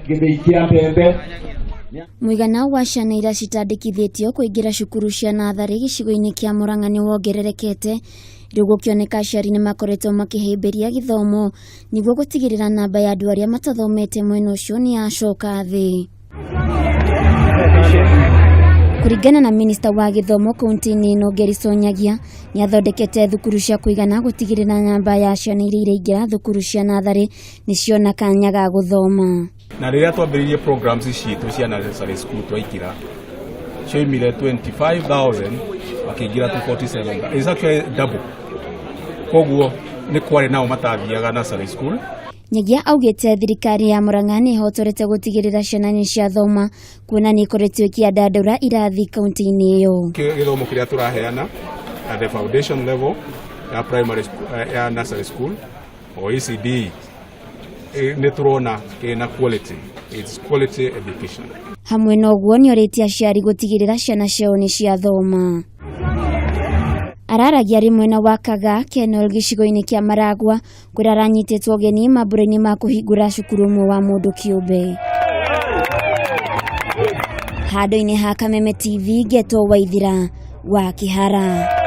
Gĩthĩi kĩa mbembe. Mũigana wa ciana iria citandĩkithĩtio kũingĩra cukuru cia natharĩ gĩcigo-inĩ kĩa Murang'a nĩ wongererekete rĩu gũkĩoneka aciari nĩ makoretwo makĩhĩmbĩria gĩthomo nĩguo gũtigĩrĩra namba ya andũ arĩa matathomete mwena ũcio nĩ yacoka thĩ. Kũringana na minista wa gĩthomo kaunti-inĩ ĩno Gerson Nyagia nĩ athondekete thukuru cia kũigana gũtigĩrĩra namba ya ciana iria iraingĩra thukuru cia natharĩ nĩ ciona kanya ga gũthoma. Na rĩrĩa twambĩrĩirie programs citũ cia nursery school twaingĩra cioimire 25,000 makĩingĩra to 47,000. It's actually double. Koguo nĩ kwarĩ nao matathiaga nursery school. Nyagia augĩte thirikari ya Murang'a nĩ ĩhotorete gũtigĩrĩra ciana nĩ ciathoma kuona nĩ ĩkoretwo ĩkĩandandũra irathi kaunti-inĩ ĩyo. Gĩthomo kĩrĩa tũraheana at the foundation level ya primary school, ya nursery school o ECD nĩ tũrona kĩna quality. It's quality education. Hamwe na ũguo nĩ orĩtie aciari gũtigĩrĩra ciana ciao nĩ ciathoma. Araragia arĩ mwena wa Kaga Kenol gĩcigo-inĩ kĩa Maragua kũrĩa aranyitĩtwo ũgeni mambura-inĩ ma kũhingũra cukuru ũmwe wa mũndũ kĩũmbe. Handũ-inĩ ha Kameme TV ngetwo Waithira wa Kĩhara.